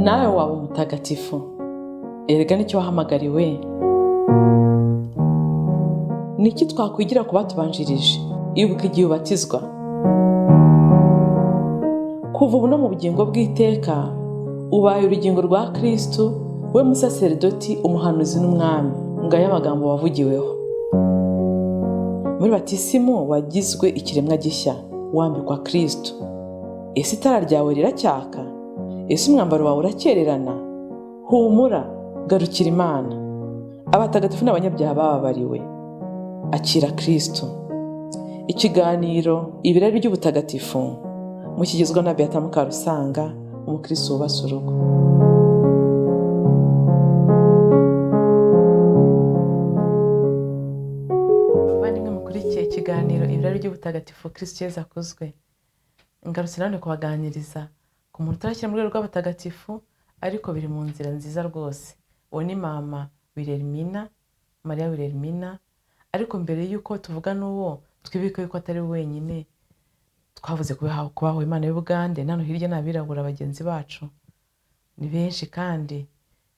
Nawe waba umutagatifu, erega nicyo wahamagariwe. Ni iki twakwigira ku batubanjirije? Ibuka igihe ubatizwa. Kuva ubu no mu bugingo bw'iteka, ubaye urugingo rwa Kristu, we musaseridoti, umuhanuzi n'umwami. Ngayo amagambo wavugiweho muri batisimu. Wagizwe ikiremwa gishya, wambikwa Kristu. Ese itara ryawe riracyaka? Ese umwambaro wawe urakererana? Humura, garukira Imana. Abatagatifu n'abanyabyaha bababariwe. Akira Kristu. Ikiganiro Ibirari by'Ubutagatifu mukigezwa na Beata Mukarusanga, umukristo wubatse urugo. Bavandimwe mukurikiye ikiganiro Ibirari by'Ubutagatifu, Kristu Yezu akuzwe. Ngarutse nanone kubaganiriza ku muntu utarashyira mu rwego rw'abatagatifu, ariko biri mu nzira nziza rwose. Uwo ni Mama Wilhelmina, Mariya Wilhelmina. Ariko mbere y'uko tuvuga n'uwo, twibuke yuko atari we wenyine. Twavuze kubaho Imana y'Ubugande, nano hirya ni abirabura bagenzi bacu ni benshi, kandi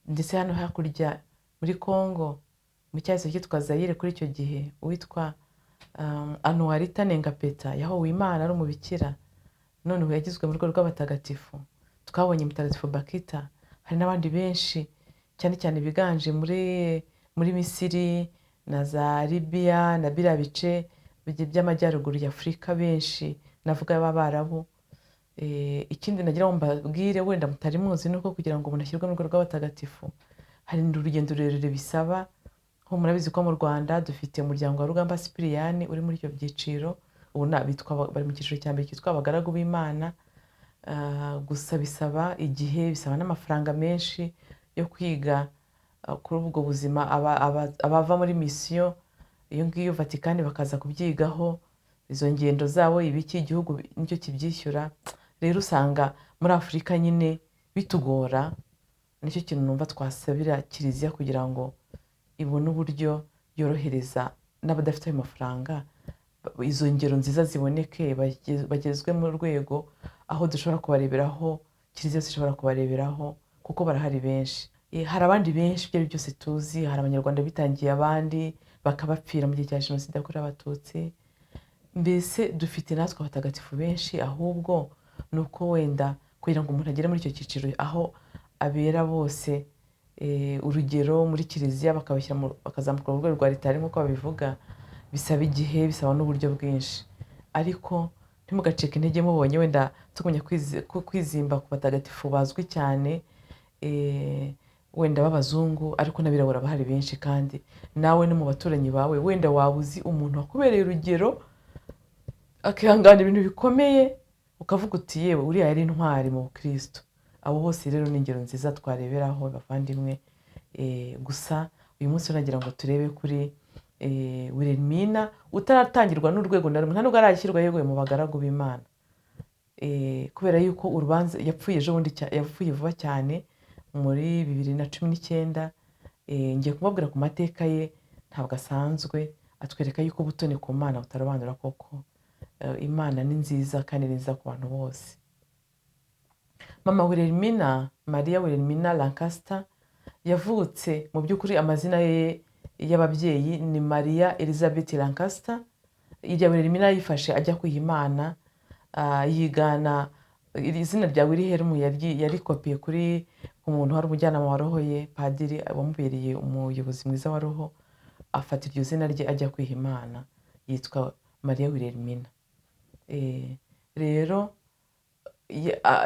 ndetse hano hakurya muri Congo, mu cyahise cyitwa Zayire kuri icyo gihe, uwitwa Anuwarita Nengapeta yahowe Imana ari umubikira, none ubu yagizwe mu rwego rw'abatagatifu. Twabonye Mutagatifu Bakita, hari n'abandi benshi, cyane cyane biganje muri Misiri na za Libiya na biriya bice by'amajyaruguru ya Afurika, benshi navuga b'Abarabu. Ikindi nagira ngo mbabwire wenda mutari muzi ni uko kugira ngo umuntu ashyirwe mu rwego rw'abatagatifu hari urugendo rurerure bisaba. Nko murabizi ko mu Rwanda dufite umuryango wa Rugamba Sipiriyani uri muri icyo byiciro. Ubu bitwa, bari mu cyiciro cya mbere cyitwa Abagaragu b'Imana. Gusa bisaba igihe, bisaba n'amafaranga menshi yo kwiga kuri ubwo buzima. Abava muri misiyo iyo ngiyo Vatikani bakaza kubyigaho, izo ngendo zabo, ibiki, igihugu nicyo kibyishyura. Rero usanga muri Afurika nyine bitugora. Nicyo kintu numva twasabira Kiliziya kugira ngo ibone uburyo yorohereza n'abadafite ayo mafaranga, izo ngero nziza ziboneke, bagezwe mu rwego aho dushobora kubareberaho, Kiliziya yose ishobora kubareberaho, kuko barahari benshi. Hari abandi benshi, ibyo ari byose tuzi, hari Abanyarwanda bitangiye abandi bakabapfira mu gihe cya Jenoside yakorewe Abatutsi. Mbese dufite natwe abatagatifu benshi, ahubwo ni uko wenda kugira ngo umuntu agere muri icyo cyiciro aho abera bose urugero muri Kiliziya, bakabashyira bakazamuka mu rwego rwa ritari nk'uko babivuga, bisaba igihe, bisaba n'uburyo bwinshi. Ariko ntimugacike intege mubonye wenda tugumya kwizimba ku batagatifu bazwi cyane, wenda b'abazungu, ariko n'abirabura bahari benshi. Kandi nawe no mu baturanyi bawe wenda waba uzi umuntu wakubereye urugero, akihangana ibintu bikomeye, ukavuga uti: "Yewe, uriya yari intwari mu bukristo." Abo bose rero ni ingero nziza twareberaho, bavandimwe. Gusa uyu munsi nagira ngo turebe kuri Wilhelmina utaratangirwa n'urwego na rumwe, nta nubwo arashyirwa yeguye mu Bagaragu b'Imana, kubera yuko urubanza yapfuye ejo bundi, yapfuye vuba cyane muri 2019. Ngiye kumubwira ku mateka ye, ntabwo asanzwe, atwereka yuko ubutoni ku Mana butarobanura koko. Imana ni nziza kandi ni nziza ku bantu bose. Mama Wilhelmina, Maria Wilhelmina Lancaster, yavutse, mu by'ukuri amazina ye y'ababyeyi ni Maria Elizabeth Lancaster. Irya Wilhelmina yifashe ajya kwiha Imana, yigana iri zina rya Wilhelm, yarikopiye kuri ku muntu wari umujyanama wa roho ye, padiri wamubereye umuyobozi mwiza wa roho, afata iryo zina rye ajya kwiha Imana, yitwa Maria Wilhelmina. Rero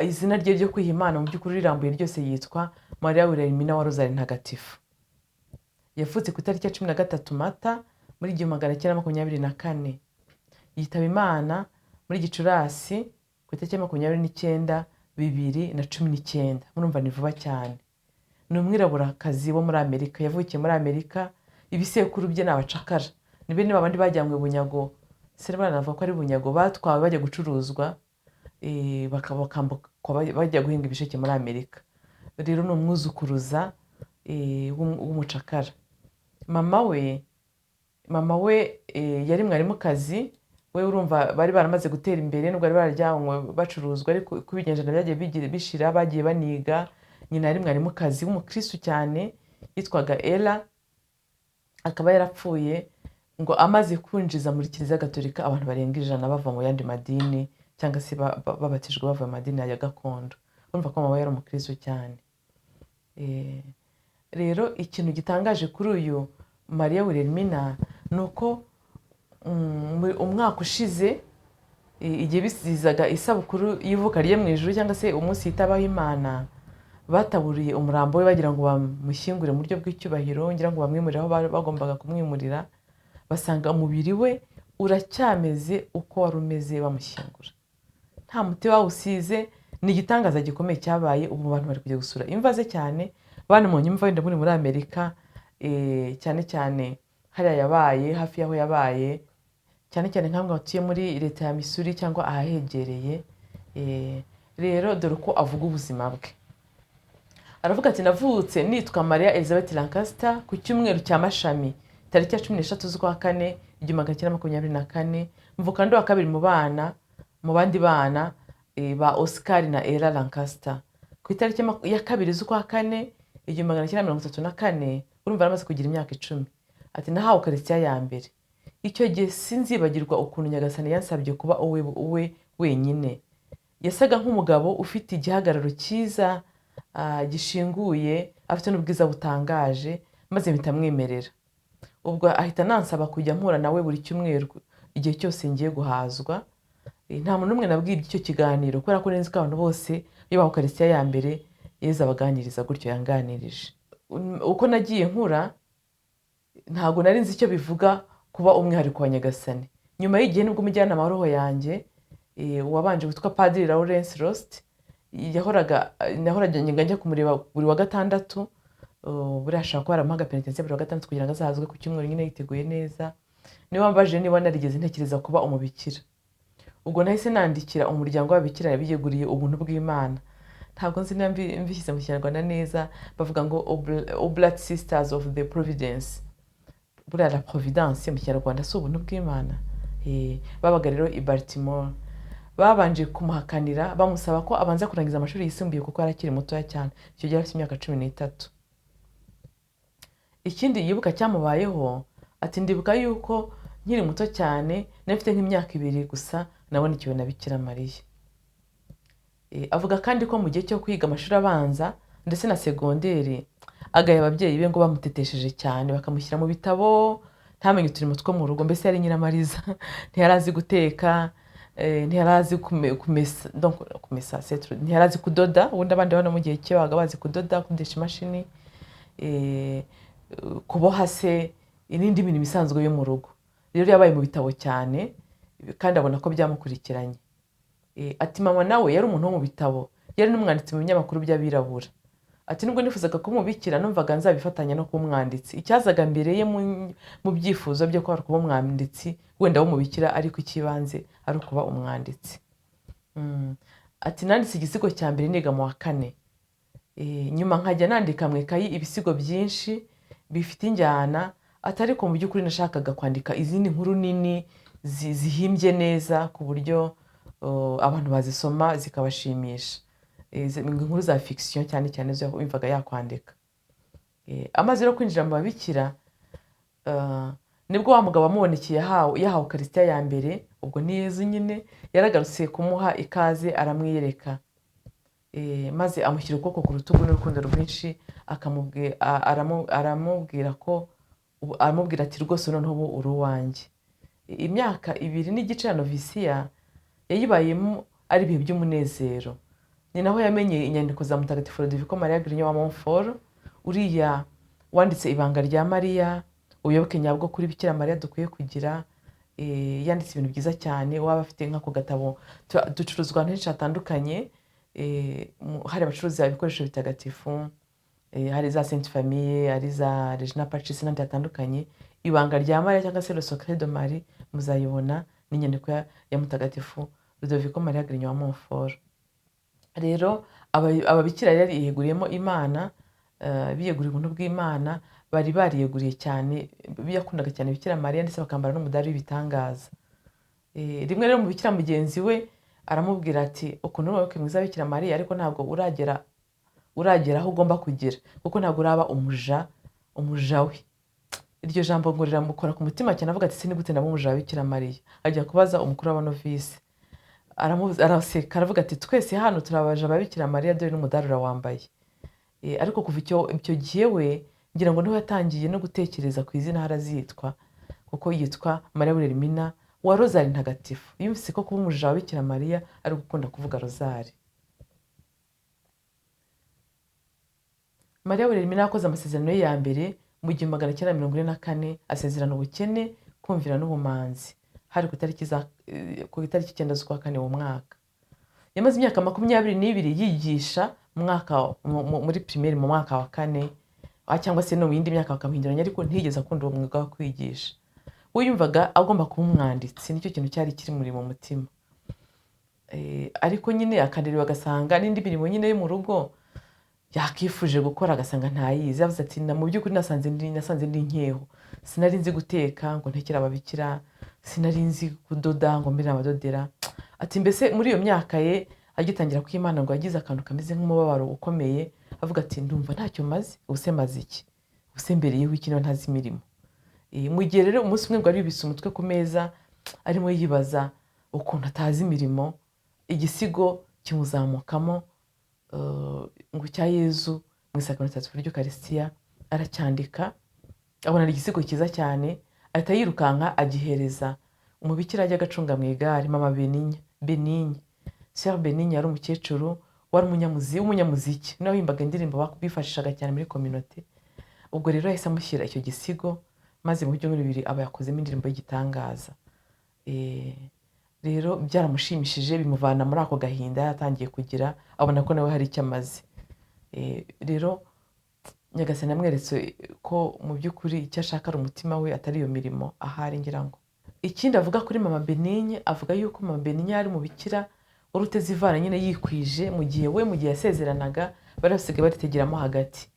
izina rye ryo kwiha Imana mu by'ukuri rirambuye ryose yitwa Maria Wilhelmina wa Rozari Ntagatifu. Yavutse ku itariki ya 13 Mata muri 1924, yitaba Imana muri Gicurasi ku itariki ya 29 2019. Murumva ni vuba cyane. Ni umwiraburakazi wo muri Amerika, yavukiye muri Amerika. Ibisekuru bye ni abacakara, ni bene babandi bajyanywe bunyago, se banavuga ko ari bunyago, batwawe bajya gucuruzwa, bakambukwa bajya guhinga ibisheke muri Amerika. Rero ni umwuzukuruza w'umucakara. Mama we yari mwarimukazi. We urumva bari baramaze gutera imbere, nubwo bari barajyanywe bacuruzwa, ariko uko ibinyejana byagiye bishira bagiye baniga. Nyina yari mwarimukazi w'umukristu cyane, yitwaga Ella, akaba yarapfuye ngo amaze kwinjiza muri Kiliziya Gatolika abantu barenga 100 bava mu yandi madini, cyangwa se babatijwe bava mu madini ya gakondo. Urumva ko mama we yari umukristu cyane. Rero ikintu gitangaje kuri uyu Mariya Wilhelmina ni uko umwaka ushize, igihe bizihizaga isabukuru y'ivuka rye mu ijuru, cyangwa se umunsi yitabaho Imana, bataburiye umurambo we bagira ngo bamushyingure mu buryo bw'icyubahiro, ngira ngo bamwimurire aho bagombaga kumwimurira, basanga umubiri we uracyameze uko wari umeze bamushyingura, nta muti bawusize. Ni igitangaza gikomeye cyabaye. Ubu abantu bari kujya gusura imva ze cyane, banamubonye imva wenda muri Amerika, cyane cyane hariya yabaye, hafi y'aho yabaye, cyane cyane nk'amwe batuye muri leta ya Missouri cyangwa ahahegereye. Rero dore uko avuga ubuzima bwe. Aravuga ati: "Navutse nitwa Maria Elizabeth Lancaster ku cyumweru cya Mashami, tariki ya 13 z'ukwa kane, 1924. Mvuka ndi uwa kabiri mu bana, mu bandi bana ba Oscar na Ella Lancaster. Ku itariki ya 2 z'ukwa kane, 1934, urumva yaramaze kugira imyaka 10, ati nahawe Ukarisitiya ya mbere. Icyo gihe sinzibagirwa ukuntu Nyagasani yansabye kuba uwe wenyine. Yasaga nk'umugabo ufite igihagararo cyiza, gishinguye, afite n'ubwiza butangaje, maze mpita mwemerera. Ubwo ahita anansaba kujya mpura nawe buri cyumweru igihe cyose ngiye guhazwa. Nta muntu n'umwe nabwiye iby'icyo kiganiro, kubera ko nzi ko abantu bose iyo bahawe Ukarisitiya ya mbere Yezu abaganiriza gutyo yanganirije. Uko nagiye nkura ntabwo nari nzi icyo bivuga kuba umwihariko wa Nyagasani. Nyuma y'igihe nibwo umujyanama wa roho yanjye, wabanje witwa Padiri Lawrence Rost, nahoraga njya kumureba buri wa gatandatu. Buriya ashobora kuba yaramuhaga penetensiya buri wa gatandatu kugira ngo azahazwe ku cyumweru nyine yiteguye neza. Niwe wambajije niba narigeze ntekereza kuba umubikira. Ubwo nahise nandikira umuryango w'ababikira biyeguriye ubuntu bw'Imana. Ntabwo nzi niba mbishyize mu Kinyarwanda neza, bavuga ngo Oblat Sisters of the Providence. Buriya la Providence mu Kinyarwanda si ubuntu bw'Imana? Babaga rero i Baltimore. Babanje kumuhakanira, bamusaba ko abanza kurangiza amashuri yisumbuye kuko yari akiri mutoya cyane. Icyo gihe yari afite imyaka 13. Ikindi yibuka cyamubayeho, ati ndibuka yuko nkiri muto cyane, nari mfite nk'imyaka 2 gusa, nabonekewe na Bikira Mariya. Avuga kandi ko mu gihe cyo kwiga amashuri abanza ndetse na segonderi, agaya ababyeyi be ngo bamutetesheje cyane, bakamushyira mu bitabo, ntamenye uturimo two mu rugo. Mbese yari nyiramariza, ntiyari azi guteka, ntiyari azi kumesa, donc kumesa, c'est trop, ntiyari azi kudoda. Ubundi abandi bana mu gihe cye babaga bazi kudoda, kudodesha imashini, kuboha se n'indi mirimo isanzwe yo mu rugo. Rero yabaye mu bitabo cyane, kandi abona ko byamukurikiranye. Ati mama nawe yari umuntu wo mu bitabo, yari n'umwanditsi mu binyamakuru by'abirabura. Ati nubwo nifuzaga kuba umubikira, numvaga nzabifatanya no kuba umwanditsi. Icyazaga mbere ye mu byifuzo bye ko ari kuba umwanditsi, wenda w'umubikira, ariko icy'ibanze ari ukuba umwanditsi. Ati nanditse igisigo cya mbere niga mu wa 4. Nyuma nkajya nandika mu ikayi ibisigo byinshi bifite injyana. Ati ariko mu by'ukuri nashakaga kwandika izindi nkuru nini zihimbye neza, ku buryo abantu bazisoma zikabashimisha. Inkuru za fiction cyane cyane zo yumvaga yakwandika. Amaze rero kwinjira mu babikira, nibwo wa mugabo wamubonekeye yahawe Ukarisitiya ya mbere, ubwo ni Yezu nyine, yaragarutse kumuha ikaze, aramwiyereka. Maze amushyira ukuboko ku rutugu n'urukundo rwinshi, aramubwira ko aramubwira ati rwose noneho ubu uri uwanjye. Imyaka 2.5 ya novisiya yayibayemo ari ibihe by'umunezero. Ni naho yamenye inyandiko za Mutagatifu Ludovico Maria Grignion wa Montfort, uriya wanditse Ibanga rya Mariya, ubuyoboke nyabwo kuri Bikira Mariya dukwiye kugira. Yanditse ibintu byiza cyane. Waba afite nk'ako gatabo, ducuruzwa ahantu henshi hatandukanye, hari abacuruza ibikoresho bitagatifu, hari za Sainte Famille, hari za Regina Pacis n'ahandi hatandukanye. Ibanga rya Mariya cyangwa se Le Secret de Marie muzayibona, ni inyandiko ya Mutagatifu Ludovico Maria Grignion wa Montfort. Rero ababikira yari yiyeguriyemo Imana, biyeguriye ubuntu bw'Imana, bari bariyeguriye cyane, yakundaga cyane Bikira Mariya, ndetse bakambara n'umudari w'ibitangaza. Rimwe rero mubikira mugenzi we aramubwira ati ukuntu uri umuyoboke mwiza wa Bikira Mariya, ariko ntabwo uragera Uragera aho ugomba kugera, kuko ntabwo uraba umuja we. Iryo jambo ngo riramukora ku mutima cyane, avuga ati: "Se ni gute naba umuja wa Bikira Mariya?" Ajya kubaza umukuru w'abanovisi, araseka, aravuga ati: "Twese hano turi abaja ba Bikira Mariya, dore n'umudari urawambaye." Ariko kuva icyo gihe we ngira ngo niho yatangiye no gutekereza ku izina harazitwa, kuko yitwa Mariya Wilhelmina wa Rozari Ntagatifu. Yumvise ko kuba umuja wa Bikira Mariya ari gukunda kuvuga rozari. Mariya Wilhelmina yakoze amasezerano ye ya mbere mu 1944, asezerana ubukene, kumvira n'ubumanzi. Hari ku itariki 9 z'ukwa kane uwo mwaka. Yamaze imyaka 22 yigisha muri primaire mu mwaka wa kane, cyangwa se no mu yindi myaka bakamuhinduranya, ariko ntiyigeze akunda uwo mwuga wo kwigisha. We yumvaga agomba kuba umwanditsi, nicyo kintu cyari kiri muri mu mutima. Ariko nyine akanareba agasanga n'indi mirimo nyine yo mu rugo yakifuje gukora, agasanga ntayizi. Yavuze ati: "Mu by'ukuri nasanze ndi inkeho. Sinari nzi guteka ngo ntekere ababikira, sinari nzi kudoda ngo mbere abadodera." Ati mbese muri iyo myaka ye agitangira kwimana, ngo yagize akantu kameze nk'umubabaro ukomeye, avuga ati: "Ndumva ntacyo maze, ubuse maze iki? Ubuse mbere y'iki niba ntazi imirimo?" Mu gihe rero umunsi umwe ngo yari yubitse umutwe ku meza arimo yibaza ukuntu atazi imirimo, igisigo kimuzamukamo ngo cya Yezu mu isakaramentu ritagatifu ry'Ukarisitiya, aracyandika, abona ari igisigo cyiza cyane, ahita yirukanka agihereza umubikira ajya agacunga mu igare, mama Benigne. Benigne, Sœur Benigne, yari umukecuru wari w'umunyamuziki, nawe wahimbaga indirimbo bifashishaga cyane muri communauté. Ubwo rero yahise amushyira icyo gisigo, maze mu byumweru 2 aba yakozemo indirimbo y'igitangaza. Rero byaramushimishije, bimuvana muri ako gahinda yatangiye kugira, abona ko nawe hari icyo amaze. Rero Nyagasani yamweretse ko mu by'ukuri icyo ashaka ari umutima we, atari iyo mirimo ahari. Ngira ngo ikindi avuga kuri mama Benigne, avuga yuko mama Benigne yari umubikira wari uteze ivara nyine yikwije, mu gihe we mu gihe yasezeranaga bari basigaye baritegeramo hagati.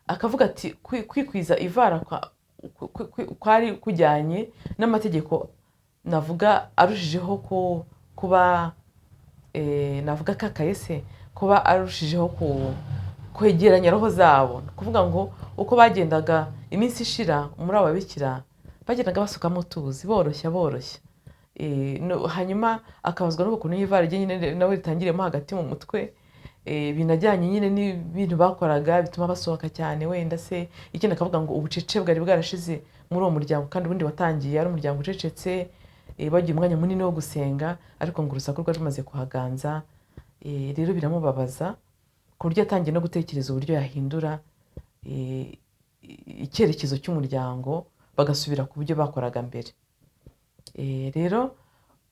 Akavuga ati kwikwiza ivara kwari kujyanye n'amategeko, navuga arushijeho kuba navuga kakaye se, kuba arushijeho kwegeranya roho zabo. Ni ukuvuga ngo uko bagendaga iminsi ishira muri abo babikira bagendaga basukamo utuzi, boroshya boroshya. Hanyuma akabazwa n'ukuntu ivara rye nyine nawe ritangiriyemo hagati mu mutwe, binajyanye nyine n'ibintu bakoraga bituma basohoka cyane wenda se. Ikindi akavuga ngo ubucece bwari bwarashize muri uwo muryango, kandi ubundi watangiye ari umuryango ucecetse, bagira umwanya munini wo gusenga, ariko ngo urusaku rwari rumaze kuhaganza. Rero biramubabaza ku buryo yatangiye no gutekereza uburyo yahindura icyerekezo cy'umuryango, bagasubira ku byo bakoraga mbere. Rero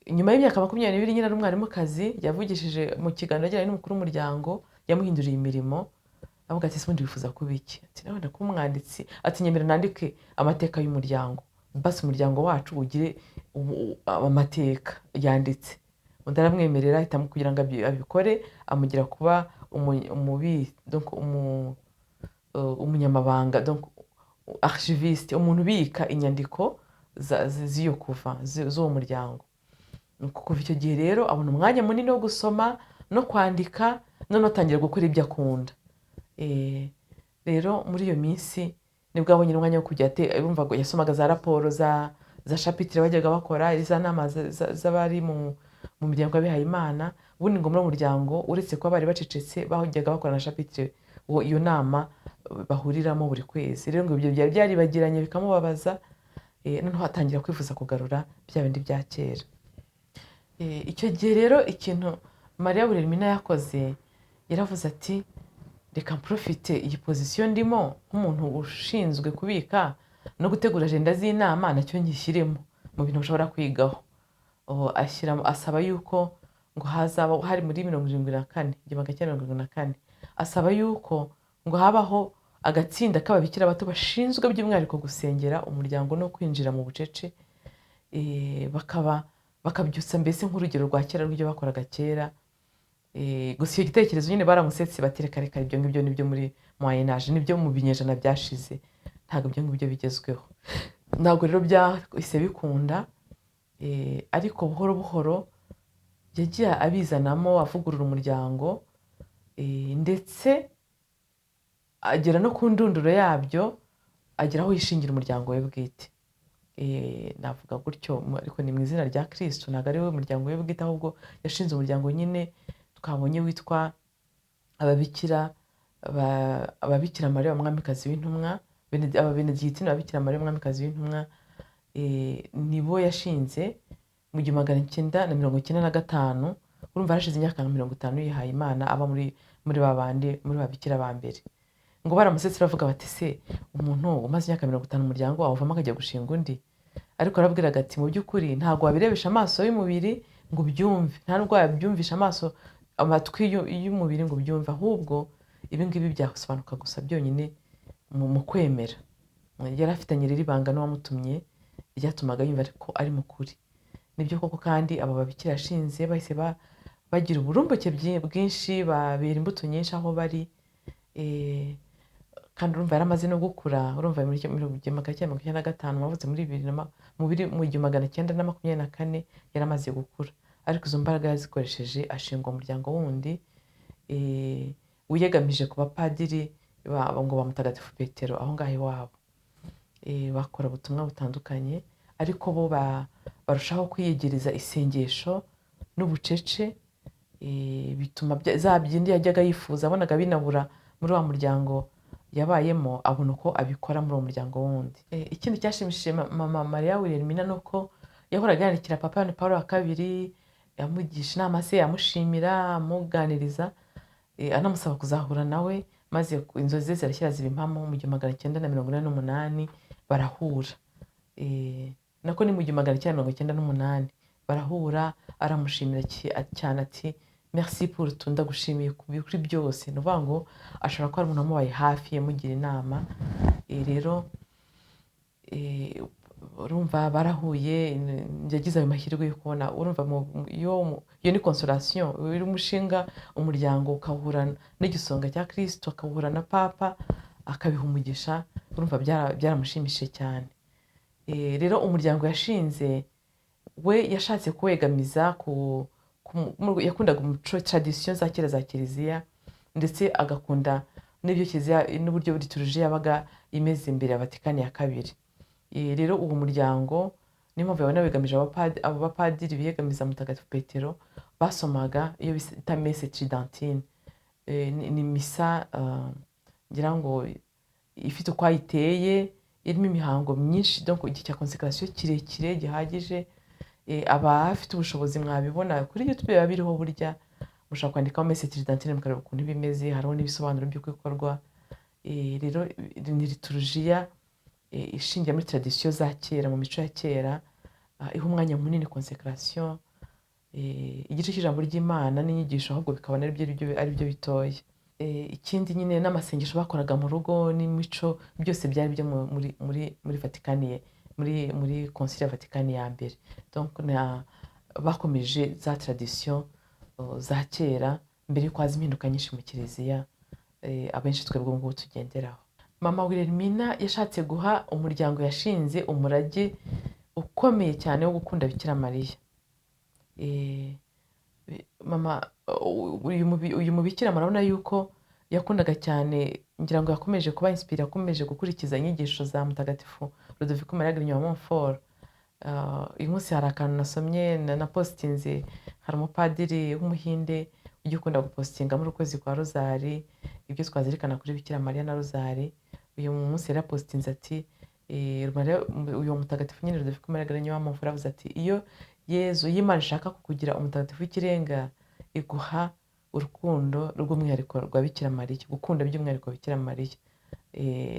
nyuma y'imyaka 22 nyine ari umwarimukazi, yavugishije mu kiganiro yagiranye n'umukuru w'umuryango, yamuhinduriye imirimo, avuga ati: "Ese ubundi wifuza kuba iki?" Ati: "Nawe kuba umwanditsi." Ati: "Nyemera nandike amateka y'umuryango, basi umuryango wacu ugire amateka yanditse." Undi aramwemerera, ahitamo kugira ngo abikore, amugira kuba donc umunyamabanga, donc archiviste, umuntu ubika inyandiko z'iyo kuva z'uwo muryango. Kuva icyo gihe rero abona umwanya munini wo gusoma no kwandika, noneho atangira gukora ibyo akunda. Rero muri iyo minsi nibwo abonye umwanya wo kujya yumva ngo yasomaga za raporo za chapitre bajyaga bakora, za nama z'abari mu miryango y'abihaye Imana. Ubundi ngo muri uwo muryango, uretse kuba bari bacecetse, bajyaga bakora na chapitre, iyo nama bahuriramo buri kwezi. Rero ngo ibyo byari byaribagiranye bikamubabaza, noneho atangira kwifuza kugarura bya bindi bya kera. Icyo gihe rero ikintu Mariya Wilhelmina yakoze, yaravuze ati: "Reka mprofite iyi position ndimo nk'umuntu ushinzwe kubika no gutegura agenda z'inama, nacyo ngishyiremo mu bintu bashobora kwigaho." Asaba yuko ngo hazaba hari muri 74, 1974, asaba yuko ngo habaho agatsinda k'ababikira bato bashinzwe by'umwihariko gusengera umuryango no kwinjira mu bucece, bakabyutsa mbese nk'urugero rwa kera rw'ibyo bakoraga kera. Gusa icyo gitekerezo nyine baramusetse, bati: "Reka reka, ibyo ngibyo nibyo muri Moyen Âge, nibyo mu binyejana byashize, ntabwo ibyo ngibyo bigezweho." Ntabwo rero byahise bikunda, ariko buhoro buhoro yagiye abizanamo, avugurura umuryango, ndetse Agera no ku ndunduro yabyo, agera aho yishingira umuryango we bwite. Navuga gutyo, ariko ni mu izina rya Kristo, ntabwo ari we muryango we bwite, ahubwo yashinze umuryango nyine twabonye witwa ababikira Mariya Umwamikazi w'intumwa, Ababenedictine Ababikira Mariya Umwamikazi w'intumwa. Nibo yashinze mu 1995. Urumva hashize imyaka nka 50 yihaye Imana, aba muri ba bandi, muri babikira ba mbere. Ngo baramusetse, bavuga bati: "Se umuntu umaze imyaka 50 mu muryango awuvamo akajya gushinga undi?" Ariko arabwiraga ati: "Mu by'ukuri ntabwo wabirebesha amaso y'umubiri ngo ubyumve, nta nubwo wabyumvisha amaso, amatwi y'umubiri ngo ubyumve, ahubwo ibi ngibi byasobanuka gusa byonyine mu kwemera." Yari afitanye rero ibanga n'uwamutumye ryatumaga yumva ariko ari mu kuri. Nibyo koko kandi, abo babikira yashinze bahise bagira uburumbuke bwinshi, babera imbuto nyinshi aho bari. Kandi urumva yaramaze no gukura. Urumva muri 1995, wavutse muri bibiri na ma- mu biri- mu 1924, yaramaze gukura, ariko izo mbaraga yazikoresheje ashinga umuryango wundi wiyegamije ku bapadiri ngo ba Mutagatifu Petero aho ngaho iwabo. Bakora ubutumwa butandukanye, ariko bo barushaho kwiyegereza isengesho n'ubucece. Bituma za bindi yajyaga yifuza, abonaga binabura muri wa muryango yabayemo, abona uko abikora muri uwo muryango wundi. Ikindi cyashimishije mama Mariya Wilhelmina ni uko yahoraga yandikira Papa Yohani Paul wa Kabiri, amugisha inama se, amushimira, amuganiriza, anamusaba kuzahura nawe, maze inzozi ze zirashyira ziba impamo. Mu 1988 barahura. Nako ni mu 1998 barahura, aramushimira cyane ati: "Merci pour tout, ndagushimiye kuri byose." Ni ukuvuga ngo ashobora kuba ari umuntu wamubaye hafi, yamugira inama. Rero urumva barahuye, yagize ayo mahirwe yo kubona. Urumva iyo ni consolation. Uri umushinga umuryango ukahura n'igisonga cya Kristo, akahura na Papa akabiha umugisha, urumva byaramushimishije cyane. Rero umuryango yashinze we yashatse kuwegamiza ku yakundaga umuco, tradition za kera za kiliziya, ndetse agakunda n'ibyo kiliziya n'uburyo liturgie yabaga imeze imbere ya Vatikani ya Kabiri. Rero uwo muryango, niyo mpamvu yabona wegamije abo bapadiri biyegamiza Mutagatifu Petero, basomaga iyo bita messe tridentine. Ni misa ngira ngo ifite uko ayiteye, irimo imihango myinshi, donc igihe cya consécration kirekire gihagije. Abafite ubushobozi mwabibona kuri YouTube, biba biriho burya. Mushobora kwandikaho messe tridentine mukareba ukuntu iba imeze, hariho n'ibisobanuro by'uko ikorwa. Rero ni liturujia ishingiye muri tradition za kera, mu mico ya kera, iha umwanya munini consécration, igice cy'ijambo ry'Imana n'inyigisho ahubwo bikabona ari byo bitoya. Ikindi nyine n'amasengesho bakoraga mu rugo n'imico, byose byari byo muri Vatikani, muri Concile ya Vatikani ya Mbere. Donc bakomeje za tradition za kera mbere y'uko haza impinduka nyinshi mu kiliziya, abenshi twebwe ubu ngubu tugenderaho. Mama Wilhelmina yashatse guha umuryango yashinze umurage ukomeye cyane wo gukunda Bikira Mariya. Mama uyu mubikira murabona yuko yakundaga cyane, ngira ngo yakomeje kuba inspiré, yakomeje gukurikiza inyigisho za Mutagatifu Ludovico Maria Grignion wa Montfort. Uyu munsi hari akantu nasomye na postinze. Hari umupadiri w'Umuhinde ujya ukunda gupostinga muri ukwezi kwa Rozari ibyo twazirikana kuri Bikira Mariya na Rozari. Uyu munsi yarapostinze ati uyu mutagatifu nyine Ludovico Maria Grignion wa Montfort yavuze ati: "Iyo Yezu, iyo Imana ishaka kukugira umutagatifu w'ikirenga, iguha urukundo rw'umwihariko rwa Bikira Mariya, gukunda by'umwihariko Bikira Mariya."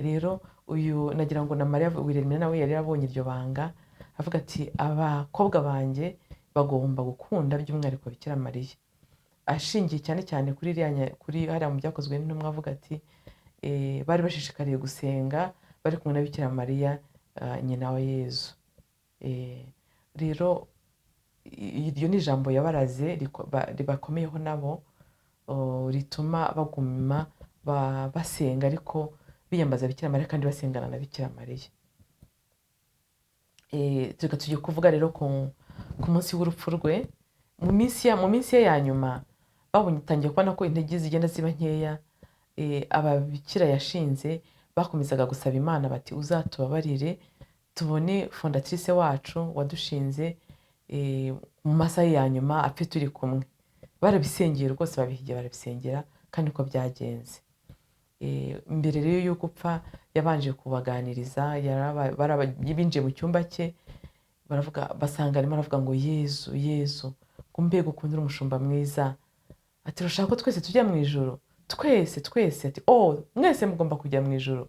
Rero uyu nagira ngo na Mariya Wilhelmina nawe yari yarabonye iryo banga, avuga ati: "Abakobwa banjye bagomba gukunda by'umwihariko Bikira Mariya," ashingiye cyane cyane kuri hariya mu Byakozwe n'Intumwa, avuga ati bari bashishikariye gusenga bari kumwe na Bikira Mariya, nyina wa Yezu. Rero iryo ni ijambo yabaraze ribakomeyeho nabo, rituma baguma basenga ariko biyambaza Bikira Mariya kandi basengana na Bikira Mariya. Reka tugiye kuvuga rero ku munsi w'urupfu rwe. Mu minsi ye ya nyuma, babonye, tangiye kubona ko intege zigenda ziba nkeya. Ababikira yashinze bakomezaga gusaba Imana bati uzatubabarire tubone fondatrice wacu wadushinze mu masaha ya nyuma apfe turi kumwe. Barabisengera rwose, babihigiye barabisengera, kandi uko byagenze. Mbere rero y'uko upfa yabanje kubaganiriza, binjiye mu cyumba cye baravuga, basanga arimo aravuga ngo Yezu, Yezu, ngo mbega ukuntu uri umushumba mwiza, ati urashaka ko twese tujya mu ijuru, twese twese, ati oh mwese mugomba kujya mu ijuru.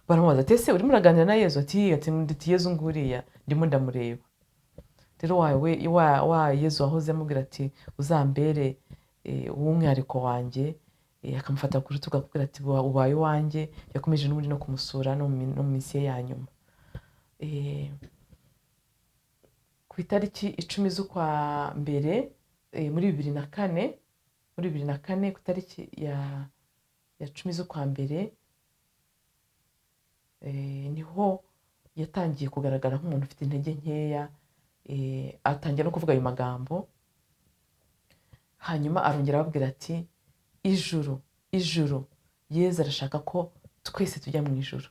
Baramubaza ati ese urimo uraganira na Yezu? Ati ati Yezu nguriya ndimo ndamureba. Rero wa Yezu wahoze amubwira ati uzambere uw'umwihariko wanjye, akamufata ku rutugu akakubwira ati ubaye uwanjye, yakomeje n'ubundi no kumusura no mu minsi ye ya nyuma. Ku itariki 10 z'ukwa mbere muri 2004, muri 2004 ku itariki ya 10 z'ukwa mbere, niho yatangiye kugaragara nk'umuntu ufite intege nkeya, atangira no kuvuga ayo magambo. Hanyuma arongera ababwira ati ijuru, ijuru, Yezu arashaka ko twese tujya mu ijuru.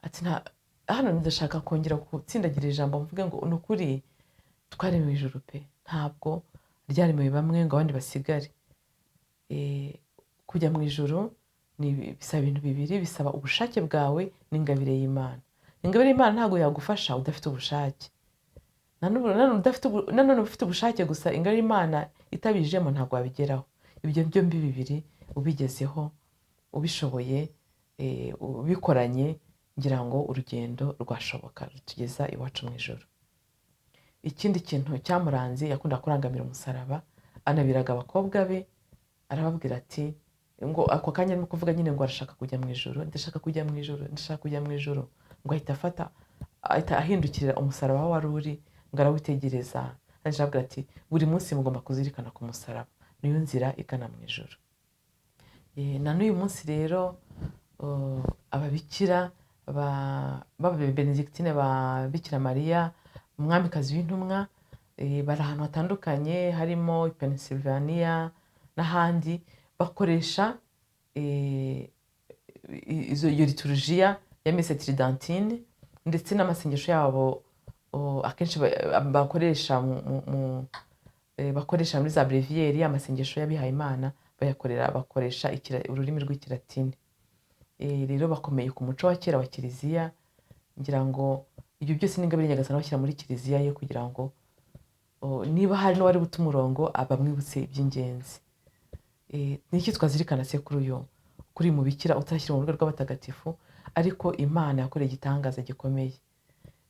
Ati nta hano ndashaka kongera gutsindagira ijambo mvuge ngo ni ukuri twaremewe ijuru pe, ntabwo ryaremewe bamwe ngo abandi basigare. Kujya mu ijuru ni bisaba ibintu bibiri, bisaba ubushake bwawe n'ingabire y'Imana. Ingabire y'Imana ntabwo yagufasha udafite ubushake. Nanone ufite ubushake gusa, ingabire y'Imana itabijemo ntabwo wabigeraho. Ibyo byombi bibiri ubigezeho, ubishoboye, ubikoranye, ngira ngo urugendo rwashoboka rutugeza iwacu mu ijuru. Ikindi kintu cyamuranze, yakunda kurangamira umusaraba, anabiraga abakobwa be, arababwira ati ngo ako kanya arimo kuvuga nyine ngo arashaka kujya mu ijuru, ndashaka kujya mu ijuru, ndashaka kujya mu ijuru, ngo ahita ahindukirira umusaraba aho wari uri, ngo arawitegereza. Arababwira ati buri munsi mugomba kuzirikana ku musaraba, niyo nzira igana mu ijuru. Na n'uyu munsi rero ababikira b'Ababenedictine ba Bikira Mariya umwamikazi w'intumwa, bari ahantu hatandukanye harimo Pennsylvania n'ahandi, bakoresha iyo liturujia ya messe tridentine ndetse n'amasengesho yabo akenshi bakoresha bakoresha muri za breviaire, amasengesho y'abihaye Imana bakoresha ururimi rw'ikilatini. Rero bakomeye ku muco wa kera wa Kiliziya, ngira ngo ibyo byose n'ingabire Nyagasani abashyira muri Kiliziya ye kugira ngo niba hari n'uwari buta umurongo abamwibutse iby'ingenzi. Niki twazirikana se kuri uyu kuri mubikira utashyira mu rwego rw'abatagatifu, ariko Imana yakoreye igitangaza gikomeye.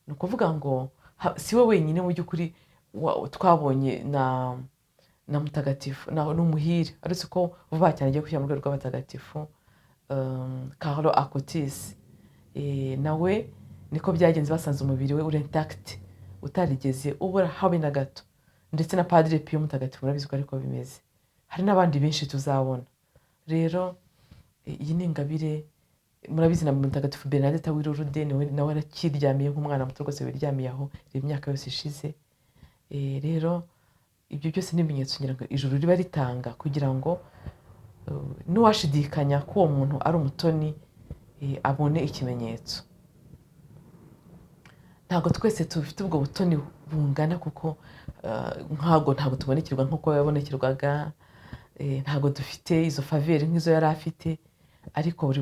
Ni ukuvuga ngo si we wenyine mu by'ukuri twabonye na mutagatifu n'umuhire, ariko ko vuba cyane agiye gushyira mu rwego rw'abatagatifu, Carlo Acutis, nawe niko byagenze, basanze umubiri we uri intact, utarigeze ubura habe na gato, ndetse na Padre Pio mutagatifu murabizi ko ariko bimeze. Hari n'abandi benshi tuzabona. Rero iyi ni ingabire, murabizi na mutagatifu Bernadette w'i Lourdes nawe arakiryamiye nk'umwana muto rwose wiryamiye aho imyaka yose ishize. Rero ibyo byose ni ibimenyetso ngira ngo ijuru riba ritanga kugira ngo n'uwashidikanya ko uwo muntu ari umutoni, abone ikimenyetso. Ntabwo twese tufite ubwo butoni bungana, kuko ntabwo tubonekerwa nk'uko yabonekerwaga, ntabwo dufite izo faveri nk'izo yari afite, ariko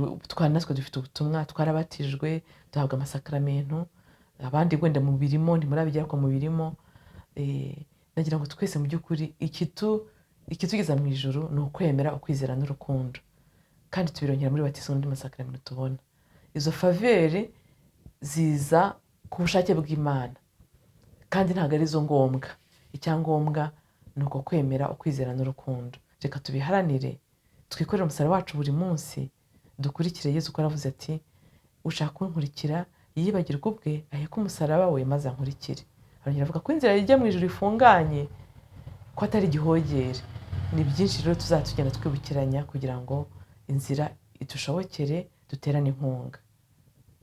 natwe dufite ubutumwa, twarabatijwe, duhabwa amasakramentu, abandi wenda mubirimo ntimurabigera ko mubirimo. Nagira ngo twese mu by'ukuri ikitugeza mu ijuru ni ukwemera, ukwizera n'urukundo, kandi tubirongera muri batisimu n'andi masakramentu tubona. Izo faveri ziza ku bushake bw'Imana, kandi ntabwo ari zo ngombwa. Icyangombwa ni uko kwemera, ukwizera n'urukundo. Reka tubiharanire, twikorere umusaraba wacu buri munsi, dukurikire Yezu ko aravuze ati ushaka kunkurikira yibagirwe ubwe, aheke umusaraba we maze ankurikire. Arongera avuga ko inzira ijya mu ijuru ifunganye, ko atari igihogere. Ni byinshi rero tuzatugenda twibukiranya kugira ngo inzira itushobokere, duterane inkunga.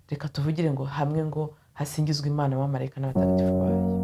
Reka tuvugire ngo hamwe ngo hasingizwe Imana, abamarayika n'abatagatifu bayo.